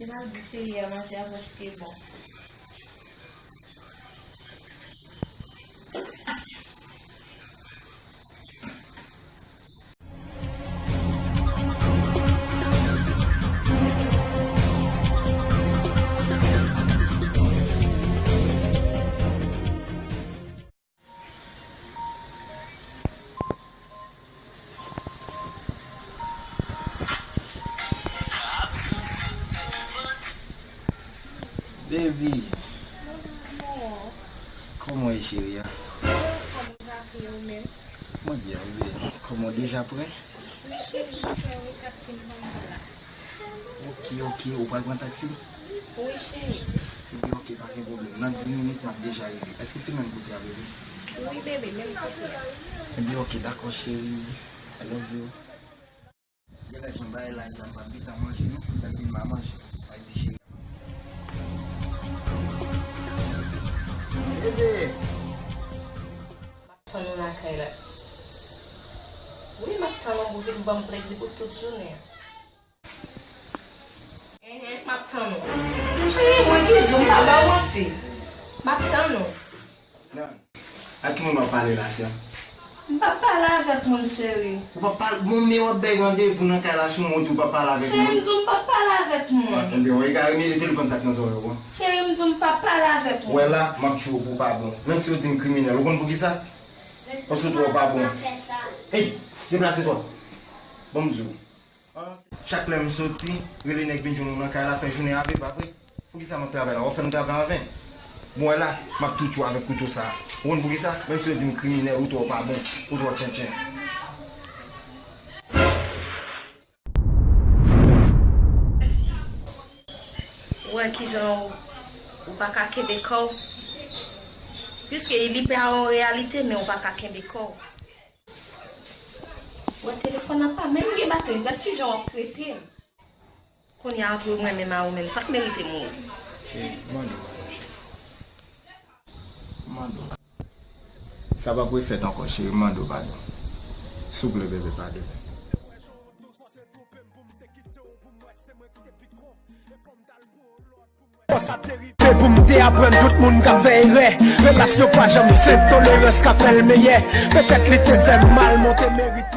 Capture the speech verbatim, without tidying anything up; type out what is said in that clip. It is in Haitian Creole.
Te mal di cheri a manje a paske bon. Baby, kòman w ye cheri a? Mwen byen, wi baby. Kòman w deja prè? Wi cheri, m prè wi, taksi m pran m la. Ok, ok, ou pral pran taksi? Wi cheri. Ebyen ok, pa gen pwoblèm. Nan dis minit m ap deja rive. Èske se menm kote a bebe? Wi bebe, menm kote a. Ebyen ok, dakò cheri. I love you. Genlè jan bagay la ye la, m p ap gentan manje non, lè m vin m a manje. Mwen di cheri a. Bebe! M ap tann ou lakay la. Wi, m ap tann ou pou vin ban m plezi pou tout jounen an. Enhen, m ap tann ou. Cheri, mwen ki di w, m pa ba w manti. M ap tann ou. Nan, ak ki moun w ap pale la, sè? M p ap pale avèk moun, cheri. Ou p ap pale, bon, men w ap bay randevou nan kay la sou moun, ou di w p ap pale avèk moun. Cheri, m di w m p ap pale avèk moun. Ebyen, w egare, mete telefòn sa k nan zòrèy ou an. Cheri, m di w m p ap pale avèk moun. Ou wè la, m ap tchwe w pou w pa bon. Menm si yo di m kriminèl, ou konn poukisa? Paske w twò pa bon. Ey, deplase twa. Ban m di w. Chak lè m soti, rele nèg vin jwenn ou nan kay la, fè jounen avè, pa vre? Poukisa m ap travay la? W ap fè m travay anven? Bon, wè la, m ap touche w avèk kouto sa a. Ou konn poukisa? Menm si yo di m kriminèl, ou twò pa bon, ou twò tchentchen. Ou wè kijan ou, ou pa ka kenbe kò w? Piske li pa yon reyalite, men ou pa ka kenbe kò w. Wè telefòn nan pa menm gen batri, gad kijan w ap trete m. Kounye a antre w mwen menm a ou menm, sa k merite mouri? Cheri, mande w padon, cheri. Mande w. Sa p ap refèt ankò, cheri, mande w padon. Souple, bebe, padone m. Bon, sa te rive pou m te aprann tout moun ka fè erè. Relasyon pa janm senp, tolerans ka fè l meyè. Petèt li te fè m mal, men w te merite.